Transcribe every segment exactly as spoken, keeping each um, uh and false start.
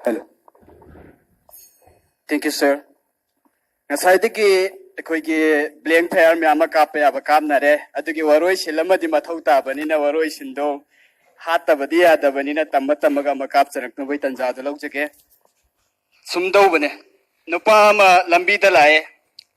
Hello. Thank you, sir. ꯉꯁꯥꯏꯗꯒꯤ ꯑꯩꯈꯣꯏꯒꯤ blank fire ꯃꯌꯥꯝ ꯑꯃ ꯀꯥꯞꯄ ꯌꯥꯕ ꯀꯥꯞꯅꯔꯦ꯫ ꯑꯗꯨꯒꯤ ꯋꯥꯔꯣꯏꯁꯤꯜ ꯑꯃꯗꯤ ꯃꯊꯧ ꯇꯥꯕꯅꯤꯅ, ꯋꯥꯔꯣꯏꯁꯤꯟꯗꯣ ꯍꯥꯠꯇꯕꯗꯤ ꯌꯥꯗꯕꯅꯤꯅ, ꯇꯝꯃ ꯇꯝꯃꯒ ꯑꯃ ꯀꯥꯞꯆꯔꯛꯅꯕꯒꯤ ꯇꯥꯟꯖꯥꯗꯣ ꯂꯧꯖꯒꯦ꯫ ꯁꯨꯝ ꯇꯧꯕꯅꯦ, ꯅꯨꯄꯥ ꯑꯃ ꯂꯝꯕꯤꯗ ꯂꯥꯛꯑꯦ,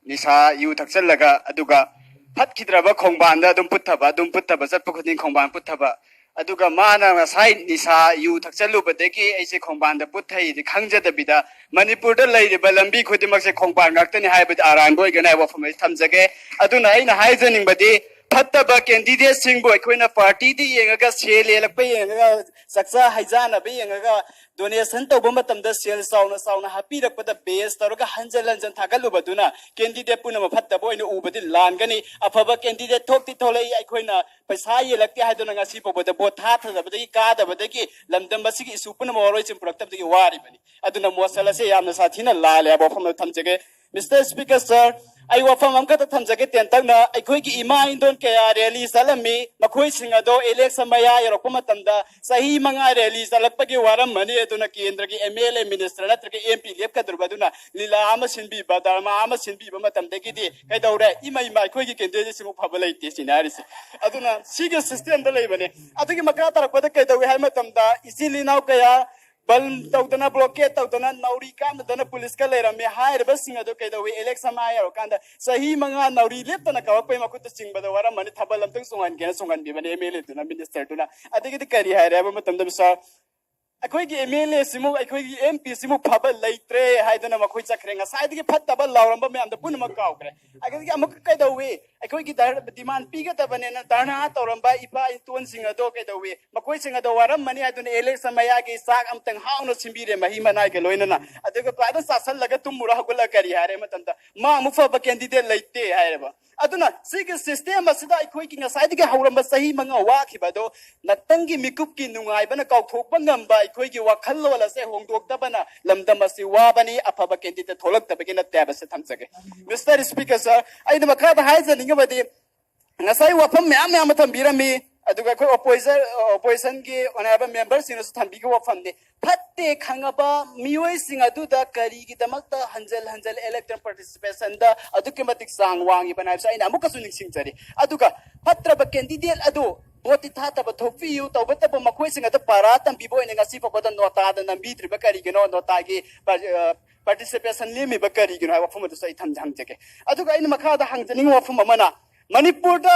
ꯅꯤꯁꯥ ꯌꯨ ꯊꯛꯆꯜꯂꯒ, ꯑꯗꯨꯒ ꯐꯠꯈꯤꯗ꯭ꯔꯕ ꯈꯣꯡꯕꯥꯟꯗ ꯑꯗꯨꯝ ꯄꯨꯠꯊꯕ, ꯑꯗꯨꯝ ꯄꯨꯠꯊꯕ, ꯆꯠꯄ ꯈꯨꯗꯤꯡ ꯈꯣꯡꯕꯥꯟ ꯄꯨꯠꯊꯕ꯫ ꯑꯗꯨꯒ ꯃꯥꯅ ꯉꯁꯥꯏ ꯅꯤꯁꯥ ꯌꯨ ꯊꯛꯆꯜꯂꯨꯕꯗꯒꯤ ꯑꯩꯁꯦ ꯈꯣꯡꯕꯥꯟꯗ ꯄꯨꯠꯊꯩꯗꯤ ꯈꯪꯖꯗꯕꯤꯗ, ꯃꯅꯤꯄꯨꯔꯗ ꯂꯩꯔꯤꯕ ꯂꯝꯕꯤ ꯈꯨꯗꯤꯡꯃꯛꯁꯦ ꯈꯣꯡꯕꯥꯟ ꯉꯥꯛꯇꯅꯤ ꯍꯥꯏꯕꯗꯤ ꯑꯔꯥꯟꯕ ꯑꯣꯏꯒꯅꯤ ꯍꯥꯏꯕ ꯋꯥꯐꯝ ꯑꯁꯤ ꯊꯝꯖꯒꯦ꯫ ꯑꯗꯨꯅ ꯑꯩꯅ ꯍꯥꯏꯖꯅꯤꯡꯕꯗꯤ, ꯐꯠꯇꯕ candidateꯁꯤꯡꯕꯨ ꯑꯩꯈꯣꯏꯅ partyꯗ ꯌꯦꯡꯉꯒ, ꯁꯦꯜ ꯍꯦꯜꯂꯛꯄ ꯌꯦꯡꯉꯒ, ꯆꯥꯛꯆꯥ ꯍꯩꯖꯥꯟꯅꯕ ꯌꯦꯡꯉꯒ, donation ꯇꯧꯕ ꯃꯇꯝꯗ ꯁꯦꯜ ꯆꯥꯎꯅ ꯆꯥꯎꯅ ꯍꯥꯞꯄꯤꯔꯛꯄꯗ base ꯇꯧꯔꯒ ꯍꯟꯖꯟ ꯍꯟꯖꯟ ꯊꯥꯒꯠꯂꯨꯕꯗꯨꯅ candidate ꯄꯨꯝꯅꯃꯛ ꯐꯠꯇꯕ ꯑꯣꯏꯅ ꯎꯕꯗꯤ ꯂꯥꯟꯒꯅꯤ꯫ ꯑꯐꯕ candidate ꯊꯣꯛꯇꯤ ꯊꯣꯛꯂꯛꯏ, ꯑꯩꯈꯣꯏꯅ ꯄꯩꯁꯥ ꯌꯦꯜꯂꯛꯇꯦ ꯍꯥꯏꯗꯨꯅ ꯉꯁꯤ ꯐꯥꯎꯕꯗ vote ꯊꯥꯊꯗꯕꯗꯒꯤ, ꯀꯥꯗꯕꯗꯒꯤ ꯂꯝꯗꯝ ꯑꯁꯤꯒꯤ issue ꯄꯨꯝꯅꯃꯛ ꯋꯥꯔꯣꯏꯁꯤꯟ ꯄꯨꯔꯛꯇꯕꯗꯒꯤ ꯋꯥꯔꯤꯕꯅꯤ꯫ ꯑꯗꯨꯅ ꯃꯣꯁꯟ ꯑꯁꯦ ꯌꯥꯝꯅ ꯁꯥꯊꯤꯅ ꯂꯥꯜꯂꯦ ꯍꯥꯏꯕ ꯋꯥꯐꯝꯗꯣ ꯊꯝꯖꯒꯦ꯫ Mister Speaker, sir, ꯑꯩ ꯋꯥꯐꯝ ꯑꯃꯈꯛꯇ ꯊꯝꯖꯒꯦ ꯇꯦꯟꯇꯛꯅ꯫ ꯑꯩꯈꯣꯏꯒꯤ ꯏꯃꯥ ꯏꯟꯗꯣꯟ ꯀꯌꯥ rally ꯆꯠꯂꯝꯃꯤ, ꯃꯈꯣꯏꯁꯤꯡ ꯑꯗꯣ election ꯃꯌꯥ ꯌꯧꯔꯛꯄ ꯃꯇꯝꯗ ꯆꯍꯤ ꯃꯉꯥ rally ꯆꯠꯂꯛꯄꯒꯤ ꯋꯥꯔꯝꯃꯅꯤ꯫ ꯑꯗꯨꯅ ꯀꯦꯟꯗ꯭ꯔꯒꯤ MLA, minister ꯅꯠꯇ꯭ꯔꯒ MP ꯂꯦꯞꯀꯗꯧꯔꯤꯕ ꯑꯗꯨꯅ ꯂꯤꯂꯥ ꯑꯃ ꯁꯤꯟꯕꯤꯕ, drama ꯑꯃ ꯁꯤꯟꯕꯤꯕ ꯃꯇꯝꯗꯒꯤꯗꯤ ꯀꯩꯗꯧꯔꯦ? ꯏꯃꯩꯃ, ꯑꯩꯈꯣꯏꯒꯤ candidateꯁꯤꯃꯨꯛ ꯐꯕ ꯂꯩꯇꯦ ꯁꯤꯅꯤ ꯍꯥꯏꯔꯤꯁꯦ꯫ ꯑꯗꯨꯅ ꯁꯤꯒꯤ systemꯗ ꯂꯩꯕꯅꯦ꯫ ꯑꯗꯨꯒꯤ ꯃꯈꯥ ꯇꯥꯔꯛꯄꯗ ꯀꯩꯗꯧꯏ ꯍꯥꯏꯕ ꯃꯇꯝꯗ, ꯏꯆꯤꯜ ꯏꯅꯥꯎ ꯀꯌꯥ ꯕꯟ ꯇꯧꯗꯅ, blockade ꯇꯧꯗꯅ, ꯅꯥꯎꯔꯤ ꯀꯥꯞꯅꯗꯅ ꯄꯨꯂꯤꯁꯀ ꯂꯩꯔꯝꯃꯦ꯫ ꯍꯥꯏꯔꯤꯕꯁꯤꯡ ꯑꯗꯨ ꯀꯩꯗꯧꯏ? Election ꯃꯌꯥ ꯌꯧꯔꯀꯥꯟꯗ ꯆꯍꯤ ꯃꯉꯥ ꯅꯥꯎꯔꯤ ꯂꯦꯞꯇꯅ ꯀꯥꯞꯄꯛꯄꯩ ꯃꯈꯨꯠꯇ ꯆꯤꯡꯕꯗ ꯋꯥꯔꯝꯃꯅꯤ꯫ ꯊꯥꯕꯜ ꯑꯝꯇꯪ ꯆꯣꯡꯍꯟꯒꯦꯅ ꯆꯣꯡꯍꯟꯕꯤꯕꯅꯦ MLAꯗꯨꯅ, ministerꯗꯨꯅ꯫ ꯑꯗꯒꯤꯗꯤ ꯀꯔꯤ ꯍꯥꯏꯔꯦ ꯍꯥꯏꯕ ꯃꯇꯝꯗ, ꯁꯥꯔ, ꯑꯩꯈꯣꯏꯒꯤ MLAꯁꯤꯃꯨꯛ, ꯑꯩꯈꯣꯏꯒꯤ MPꯁꯤꯃꯨꯛ ꯐꯕ ꯂꯩꯇ꯭ꯔꯦ ꯍꯥꯏꯗꯨꯅ ꯃꯈꯣꯏ ꯆꯠꯈ꯭ꯔꯦ꯫ ꯉꯁꯥꯏꯗꯒꯤ ꯐꯠꯇꯕ ꯂꯥꯎꯔꯝꯕ ꯃꯌꯥꯝꯗꯣ ꯄꯨꯝꯅꯃꯛ ꯀꯥꯎꯈ꯭ꯔꯦ꯫ ꯑꯗꯒꯤ ꯑꯃꯨꯛꯀ ꯀꯩꯗꯧꯏ? ꯑꯩꯈꯣꯏꯒꯤ ꯗꯔ-, demand ꯄꯤꯒꯗꯕꯅꯦꯅ ꯙꯔꯅꯥ ꯇꯧꯔꯝꯕ ꯏꯄꯥ ꯏꯇꯣꯟꯁꯤꯡ ꯑꯗꯣ ꯀꯩꯗꯧꯏ? ꯃꯈꯣꯏꯁꯤꯡ ꯑꯗꯣ ꯋꯥꯔꯝꯃꯅꯤ ꯍꯥꯏꯗꯨꯅ election ꯃꯌꯥꯒꯤ ꯆꯥꯛ ꯑꯝꯇꯪ ꯍꯥꯎꯅ ꯁꯤꯟꯕꯤꯔꯦ, ꯃꯍꯤ ꯃꯅꯥꯏꯒ ꯂꯣꯏꯅꯅ꯫ ꯑꯗꯨꯒ ꯐꯖꯅ ꯆꯥꯁꯜꯂꯒ ꯇꯨꯝꯃꯨꯔ ꯍꯧꯒꯠꯂ ꯀꯔꯤ ꯍꯥꯏꯔꯦ ꯃꯇꯝꯗ, ꯃꯥ ꯑꯃꯨꯛ ꯐꯕ candidate ꯂꯩꯇꯦ ꯍꯥꯏꯔꯦꯕ꯫ ꯑꯗꯨꯅ ꯁꯤꯒꯤ system ꯑꯁꯤꯗ ꯑꯩꯈꯣꯏꯒꯤ ꯉꯁꯥꯏꯗꯒꯤ ꯍꯧꯔꯝꯕ ꯆꯍꯤ ꯃꯉꯥ ꯋꯥꯈꯤꯕ ꯑꯗꯣ ꯉꯥꯛꯇꯪꯒꯤ ꯃꯤꯀꯨꯞꯀꯤ ꯅꯨꯡꯉꯥꯏꯕꯅ ꯀꯥꯎꯊꯣꯛꯄ ꯉꯝꯕ ꯑꯩꯈꯣꯏꯒꯤ ꯋꯥꯈꯜꯂꯣꯟ ꯑꯁꯦ ꯍꯣꯡꯗꯣꯛꯇꯕꯅ ꯂꯝꯗꯝ ꯑꯁꯤ ꯋꯥꯕꯅꯤ, ꯑꯐꯕ candidate ꯊꯣꯛꯂꯛꯇꯕꯒꯤ ꯅꯠꯇꯦ ꯍꯥꯏꯕꯁꯦ ꯊꯝꯖꯒꯦ꯫ Mister Speaker, sir, ꯑꯩꯅ ꯃꯈꯥꯗ ꯍꯥꯏꯖꯅꯤꯡꯉꯕꯗꯤ, ꯉꯁꯥꯏ ꯋꯥꯐꯝ ꯃꯌꯥꯝ ꯃꯌꯥꯝ ꯑꯃ ꯊꯝꯕꯤꯔꯝꯃꯤ, ꯑꯗꯨꯒ ꯑꯩꯈꯣꯏ ꯑꯣꯄꯣꯖꯤꯁꯟ ꯑꯣꯄꯣꯖꯤꯁꯟꯒꯤ ꯑꯣꯅꯔꯦꯕꯜ ꯃꯦꯝꯕꯔꯁꯤꯡꯅꯁꯨ ꯊꯝꯕꯤꯈꯤꯕ ꯋꯥꯐꯝꯅꯤ꯫ ꯐꯠꯇꯦ ꯈꯪꯉꯕ ꯃꯤꯑꯣꯏꯁꯤꯡ ꯑꯗꯨꯗ ꯀꯔꯤꯒꯤꯗꯃꯛꯇ ꯍꯟꯖꯜ ꯍꯟꯖꯜ ꯏꯂꯦꯛꯇꯦꯗ ꯄꯥꯔꯇꯤꯁꯤꯄꯦꯁꯟꯗ ꯑꯗꯨꯛꯀꯤ ꯃꯇꯤꯛ ꯆꯥꯡ ꯋꯥꯡꯉꯤꯕꯅ ꯍꯥꯏꯕꯁꯨ ꯑꯩꯅ ꯑꯃꯨꯛꯀꯁꯨ ꯅꯤꯡꯁꯤꯡꯖꯔꯤ꯫ ꯑꯗꯨꯒ ꯐꯠꯇ꯭ꯔꯕ ꯀꯦꯟꯗꯤꯗꯦꯠ ꯑꯗꯨ ꯚꯣꯠꯇꯤ ꯊꯥꯗꯕ ꯊꯣꯛꯄꯤꯌꯨ ꯇꯧꯕꯇꯕꯨ ꯃꯈꯣꯏꯁꯤꯡ ꯑꯗꯨ ꯄꯥꯔꯥ ꯇꯝꯕꯤꯕ ꯑꯣꯏꯅ ꯉꯁꯤ ꯐꯥꯎꯕꯗ ꯅꯣꯇꯥꯗ ꯅꯝꯕꯤꯗ꯭ꯔꯤꯕ ꯀꯔꯤꯒꯤꯅꯣ? ꯅꯣꯇꯥꯒꯤ ꯄꯥꯔꯇꯤꯁꯤꯄꯦꯁꯟ ꯂꯦꯝꯃꯤꯕ ꯀꯔꯤꯒꯤꯅꯣ ꯍꯥꯏꯕ ꯋꯥꯐꯝ ꯑꯗꯨꯁꯨ ꯑꯩ ꯊꯝꯖ ꯍꯪꯖꯒꯦ꯫ ꯑꯗꯨꯒ ꯑꯩꯅ ꯃꯈꯥꯗ ꯍꯪꯖꯅꯤꯡꯕ ꯋꯥꯐꯝ ꯑꯃꯅ, ꯃꯅꯤꯄꯨꯔꯗ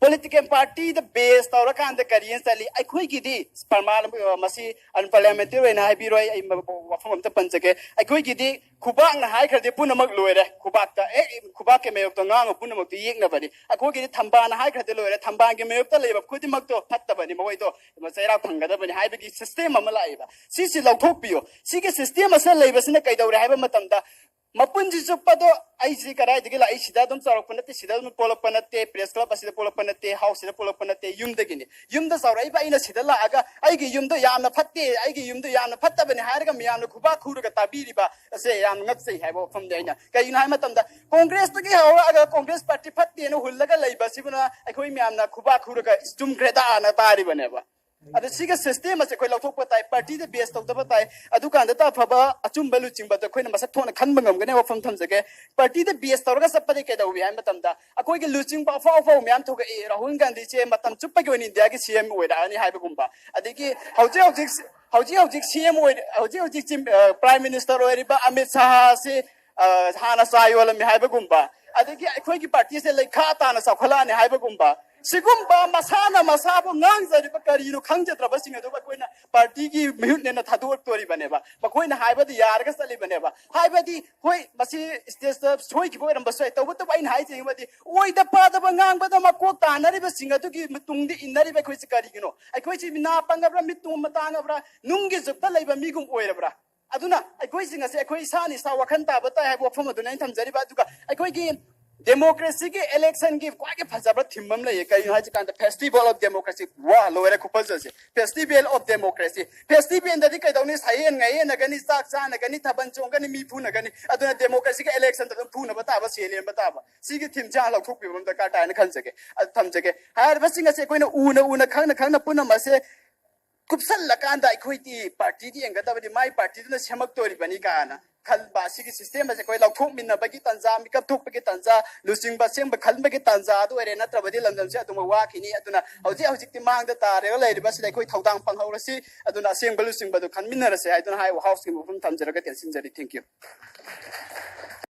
ꯄꯣꯂꯤꯇꯤꯀꯦꯜ ꯄꯥꯔꯇꯤꯗ ꯕꯦꯁ ꯇꯧꯔꯀꯥꯟꯗ ꯀꯔꯤ ꯍꯥꯏꯅ ꯆꯠꯂꯤ? ꯑꯩꯈꯣꯏꯒꯤꯗꯤ ꯄ꯭ꯔꯃꯥꯟ, ꯑ, ꯃꯁꯤ ꯑꯟꯄꯥꯔꯂꯤꯌꯥꯃꯦꯟꯇꯔꯤ ꯑꯣꯏꯅ ꯍꯥꯏꯕꯤꯔꯣꯏ, ꯑꯩ ꯃ-, ꯋꯥꯐꯝ ꯑꯝꯇ ꯄꯟꯖꯒꯦ꯫ ꯑꯩꯈꯣꯏꯒꯤꯗꯤ ꯈꯨꯕꯥꯛꯅ ꯍꯥꯏꯈ꯭ꯔꯗꯤ ꯄꯨꯝꯅꯃꯛ ꯂꯣꯏꯔꯦ꯫ ꯈꯨꯕꯥꯛꯇ, ꯑꯦ, ꯈꯨꯕꯥꯛꯀꯤ ꯃꯥꯌꯣꯛꯇ ꯉꯥꯡꯉ ꯄꯨꯝꯅꯃꯛꯇꯨ ꯌꯦꯛꯅꯕꯅꯤ꯫ ꯑꯩꯈꯣꯏꯒꯤꯗꯤ ꯊꯝꯕꯥꯜꯅ ꯍꯥꯏꯈ꯭ꯔꯗꯤ ꯂꯣꯏꯔꯦ, ꯊꯝꯕꯥꯜꯒꯤ ꯃꯥꯌꯣꯛꯇ ꯂꯩꯕ ꯈꯨꯗꯤꯡꯃꯛꯇꯣ ꯐꯠꯇꯕꯅꯤ, ꯃꯈꯣꯏꯗꯣ ꯆꯩꯔꯥꯛ ꯐꯪꯒꯗꯕꯅꯤ ꯍꯥꯏꯕꯒꯤ ꯁꯤꯁꯇꯦꯝ ꯑꯃ ꯂꯥꯛꯑꯦꯕ꯫ ꯁꯤꯁꯤ ꯂꯧꯊꯣꯛꯄꯤꯌꯣ꯫ ꯁꯤꯒꯤ ꯁꯤꯁꯇꯦꯝ ꯑꯁꯤꯅ ꯂꯩꯕꯁꯤꯅ ꯀꯩꯗꯧꯔꯦ ꯍꯥꯏꯕ ꯃꯇꯝꯗ, ꯃꯄꯨꯟꯁꯤ ꯆꯨꯞꯄꯗꯣ ꯑꯩꯁꯤ ꯀꯗꯥꯏꯗꯒꯤ ꯂꯥꯛꯏ? ꯁꯤꯗ ꯑꯗꯨꯝ ꯆꯥꯎꯔꯛꯄ ꯅꯠꯇꯦ, ꯁꯤꯗ ꯑꯗꯨꯝ ꯄꯣꯛꯂꯛꯄ ꯅꯠꯇꯦ, ꯄ꯭ꯔꯦꯁ ꯀ꯭ꯂꯕ ꯑꯁꯤꯗ ꯄꯣꯛꯂꯛꯄ ꯅꯠꯇꯦ, ꯍꯥꯎꯁꯁꯤꯗ ꯄꯣꯛꯂꯛꯄ ꯅꯠꯇꯦ, ꯌꯨꯝꯗꯒꯤꯅꯤ꯫ ꯌꯨꯝꯗ ꯆꯥꯎꯔꯛꯏꯕ ꯑꯩꯅ ꯁꯤꯗ ꯂꯥꯛꯑꯒ ꯑꯩꯒꯤ ꯌꯨꯝꯗꯣ ꯌꯥꯝꯅ ꯐꯠꯇꯦ, ꯑꯩꯒꯤ ꯌꯨꯝꯗꯣ ꯌꯥꯝꯅ ꯐꯠꯇꯕꯅꯤ ꯍꯥꯏꯔꯒ ꯃꯌꯥꯝꯅ ꯈꯨꯕꯥꯛ ꯈꯨꯔꯒ ꯇꯥꯕꯤꯔꯤꯕ ꯑꯁꯦ ꯌꯥꯝ ꯉꯛꯆꯩ ꯍꯥꯏꯕ ꯋꯥꯐꯝꯗꯤ ꯑꯩꯅ, ꯀꯩꯒꯤꯅꯣ ꯍꯥꯏꯕ ꯃꯇꯝꯗ ꯀꯣꯡꯒ꯭ꯔꯦꯁꯇꯒꯤ ꯍꯧꯔꯛꯑꯒ ꯀꯣꯡꯒ꯭ꯔꯦꯁ ꯄꯥꯔꯇꯤ ꯐꯠꯇꯦꯅ ꯍꯨꯜꯂꯒ ꯂꯩꯕꯁꯤꯕꯨꯅ ꯑꯩꯈꯣꯏ ꯃꯌꯥꯝꯅ ꯈꯨꯕꯥꯛ ꯈꯨꯔꯒ ꯆꯨꯝꯈ꯭ꯔꯦꯗꯥꯅ ꯇꯥꯔꯤꯕꯅꯦꯕ꯫ ꯑꯗ ꯁꯤꯒꯤ ꯁꯤꯁꯇꯦꯝ ꯑꯁꯦ ꯑꯩꯈꯣꯏ ꯂꯧꯊꯣꯛꯄ ꯇꯥꯏ꯫ ꯄꯥꯔꯇꯤꯗ ꯕꯦꯁ ꯇꯧꯗꯕ ꯇꯥꯏ꯫ ꯑꯗꯨꯀꯥꯟꯗ ꯑꯐꯕ ꯑꯆꯨꯝꯕ ꯂꯨꯆꯤꯡꯕꯗꯣ ꯑꯩꯈꯣꯏꯅ ꯃꯁꯛ ꯊꯣꯛꯅ ꯈꯟꯕ ꯉꯝꯒꯅꯤ ꯋꯥꯐꯝ ꯊꯝꯖꯒꯦ꯫ ꯄꯥꯔꯇꯤꯗ ꯕꯦꯁ ꯇꯧꯔꯒ ꯆꯠꯄꯗꯤ ꯀꯩꯗꯧꯏ ꯍꯥꯏꯕ ꯃꯇꯝꯗ ꯑꯩꯈꯣꯏꯒꯤ ꯂꯨꯆꯤꯡꯕ ꯑꯐꯥꯎ ꯑꯐꯥꯎꯕ ꯃꯌꯥꯝ ꯊꯣꯛꯂꯛꯏ꯫ ꯔꯥꯍꯨꯜ ꯒꯥꯟꯙꯤꯁꯦ ꯃꯇꯝ ꯆꯨꯞꯄꯒꯤ ꯑꯣꯏꯅ ꯏꯟꯗꯤꯌꯥꯒꯤ ꯁꯤ ꯑꯦꯝ ꯑꯣꯏꯔꯛꯑꯅꯤ ꯍꯥꯏꯕꯒꯨꯝꯕ, ꯑꯗꯒꯤ ꯍꯧꯖꯤꯛ ꯍꯧꯖꯤꯛ ꯍꯧꯖꯤꯛ ꯍꯧꯖꯤꯛ ꯁꯤ ꯑꯦꯝ ꯑꯣꯏ ꯍꯧꯖꯤꯛ ꯍꯧꯖꯤꯛ ꯄ꯭ꯔꯥꯏꯝ ꯃꯤꯅꯤꯁꯇꯔ ꯑꯣꯏꯔꯤꯕ ꯑꯃꯤꯠ ꯁꯥꯍꯥꯁꯤ ꯑ, ꯍꯥꯟꯅ ꯆꯥ ꯌꯣꯜꯂꯝꯃꯤ ꯍꯥꯏꯕꯒꯨꯝꯕ, ꯑꯗꯒꯤ ꯑꯩꯈꯣꯏꯒꯤ ꯄꯥꯔꯇꯤꯁꯦ ꯂꯩꯈꯥ ꯇꯥꯅ ꯆꯥꯎꯈꯠꯂꯛꯑꯅꯤ ꯍꯥꯏꯕꯒꯨꯝꯕ, ꯁꯤꯒꯨꯝꯕ ꯃꯁꯥꯅ ꯃꯁꯥꯕꯨ ꯉꯥꯡꯖꯔꯤꯕ ꯀꯔꯤꯅꯣ ꯈꯪꯖꯗ꯭ꯔꯕꯁꯤꯡ ꯑꯗꯨꯕꯨ ꯑꯩꯈꯣꯏꯅ ꯄꯥꯔꯇꯤꯒꯤ ꯃꯤꯍꯨꯠꯅꯦꯅ ꯊꯥꯗꯣꯛꯇꯣꯔꯤꯕꯅꯦꯕ꯫ ꯃꯈꯣꯏꯅ ꯍꯥꯏꯕꯗ ꯌꯥꯔꯒ ꯆꯠꯂꯤꯕꯅꯦꯕ꯫ ꯍꯥꯏꯕꯗꯤ, ꯍꯣꯏ, ꯃꯁꯤ ꯁ꯭ꯇꯦꯖꯇ ꯁꯣꯏꯈꯤꯕ ꯑꯣꯏꯔꯝꯕꯁꯨ ꯌꯥꯏ, ꯇꯧꯕꯇꯕꯨ ꯑꯩꯅ ꯍꯥꯏꯖꯅꯤꯡꯕꯗꯤ, ꯑꯣꯏꯗ ꯄꯥꯗꯕ ꯉꯥꯡꯕꯗ ꯃꯀꯣꯛ ꯇꯥꯅꯔꯤꯕꯁꯤꯡ ꯑꯗꯨꯒꯤ ꯃꯇꯨꯡꯗ ꯏꯟꯅꯔꯤꯕ ꯑꯩꯈꯣꯏꯁꯤ ꯀꯔꯤꯒꯤꯅꯣ? ꯑꯩꯈꯣꯏꯁꯤ ꯅꯥ ꯄꯪꯉꯕ꯭ꯔꯥ, ꯃꯤꯠ ꯇꯣꯡꯕ ꯇꯥꯡꯉꯕ꯭ꯔꯥ, ꯅꯨꯡꯒꯤ ꯖꯨꯛꯇ ꯂꯩꯕ ꯃꯤꯒꯨꯝ ꯑꯣꯏꯔꯕ꯭ꯔꯥ? ꯑꯗꯨꯅ ꯑꯩꯈꯣꯏꯁꯤꯡ ꯑꯁꯤ ꯑꯩꯈꯣꯏ ꯏꯁꯥꯅ ꯏꯁꯥ ꯋꯥꯈꯜ ꯇꯥꯕ ꯇꯥꯏ ꯍꯥꯏꯕ ꯋꯥꯐꯝ ꯑꯗꯨꯅ ꯑꯩꯅ ꯊꯝꯖꯔꯤꯕ꯫ ꯑꯗꯨꯒ ꯑꯩꯈꯣꯏꯒꯤ ꯗꯦꯃꯣꯀ꯭ꯔꯦꯁꯤꯒꯤ ꯏꯂꯦꯛꯁꯟꯒꯤ ꯈ꯭ꯋꯥꯏꯒꯤ ꯐꯖꯕ ꯊꯤꯝ ꯑꯃ ꯂꯩꯌꯦ꯫ ꯀꯩꯅꯣ ꯍꯥꯏꯁꯤ ꯀꯥꯟꯗ, ꯐꯦꯁꯇꯤꯚꯦꯜ ꯑꯣꯐ ꯗꯦꯃꯣꯀ꯭ꯔꯦꯁꯤ꯫ ꯋꯥ, ꯂꯣꯏꯔꯦ ꯈꯨꯐꯖꯁꯦ꯫ Festival of democracy. ꯐꯦꯁꯇꯤꯚꯦꯜꯗꯗꯤ ꯀꯩꯗꯧꯅꯤ? ꯁꯥꯌꯦꯟ ꯉꯥꯌꯦꯟꯅꯒꯅꯤ, ꯆꯥꯛ ꯆꯥꯅꯒꯅꯤ, ꯊꯥꯕꯜ ꯆꯣꯡꯒꯅꯤ, ꯃꯤ ꯐꯨꯅꯒꯅꯤ꯫ ꯑꯗꯨꯅ ꯗꯦꯃꯣꯀ꯭ꯔꯦꯁꯤꯒꯤ ꯏꯂꯦꯛꯁꯟꯗ ꯑꯗꯨꯝ ꯐꯨꯅꯕ ꯇꯥꯕ, ꯁꯦꯜ ꯂꯦꯝꯕ ꯇꯥꯕ꯫ ꯁꯤꯒꯤ ꯊꯤꯝꯁꯦ ꯍꯥꯟꯅ ꯂꯧꯊꯣꯛꯄꯤꯕ ꯑꯃ ꯗꯔꯀꯥꯔ ꯇꯥꯏꯅ ꯈꯟꯖꯒꯦ꯫ ꯑꯗꯨ ꯊꯝꯖꯒꯦ꯫ ꯍꯥꯏꯔꯤꯕꯁꯤꯡ ꯑꯁꯦ ꯑꯩꯈꯣꯏꯅ ꯎꯅ ꯎꯅ, ꯈꯪꯅ ꯈꯪꯅ ꯄꯨꯝꯅꯃꯛꯁꯦ ꯀꯨꯞꯁꯜꯂꯀꯥꯟꯗ ꯑꯩꯈꯣꯏꯗꯤ ꯄꯥꯔꯇꯤꯗꯤ ꯌꯦꯡꯒꯗꯕꯅꯤ, ꯃꯥꯏ ꯄꯥꯔꯇꯤꯗꯨꯅ ꯁꯦꯝꯃꯛꯇꯣꯏꯔꯤꯕꯅꯤ ꯀꯥꯏꯅ ꯈꯟꯕ꯫ ꯑꯁꯤꯒꯤ ꯁꯤꯁꯇꯦꯝ ꯑꯁꯦ ꯑꯩꯈꯣꯏ ꯂꯧꯊꯣꯛꯃꯤꯟꯅꯕꯒꯤ ꯇꯥꯟꯖꯥ, ꯃꯤꯀꯞ ꯊꯣꯛꯄꯒꯤ ꯇꯥꯟꯖꯥ, ꯂꯨꯆꯤꯡꯕ ꯑꯁꯦꯡꯕ ꯈꯟꯕꯒꯤ ꯇꯥꯟꯖꯥ ꯑꯗꯨ ꯑꯣꯏꯔꯦ꯫ ꯅꯠꯇ꯭ꯔꯕꯗꯤ ꯂꯝꯗꯝꯁꯦ ꯑꯗꯨꯃꯛ ꯋꯥꯈꯤꯅꯤ꯫ ꯑꯗꯨꯅ ꯍꯧꯖꯤꯛ ꯍꯧꯖꯤꯛꯇꯤ ꯃꯥꯡꯗ ꯇꯥꯔꯒ ꯂꯩꯔꯤꯕ ꯑꯁꯤꯗ ꯑꯩꯈꯣꯏ ꯊꯧꯗꯥꯡ ꯐꯪꯍꯧꯔꯁꯤ꯫ ꯑꯗꯨꯅ ꯑꯁꯦꯡꯕ ꯂꯨꯆꯤꯡꯕꯗꯨ ꯈꯟꯃꯤꯟꯅꯔꯁꯦ ꯍꯥꯏꯗꯨꯅ ꯍꯥꯏ ꯍꯥꯎꯁꯀꯤ ꯃꯐꯝ ꯊꯝꯖꯔꯒ ꯇꯦꯟꯁꯤꯟꯖꯔꯤ꯫ Thank you꯫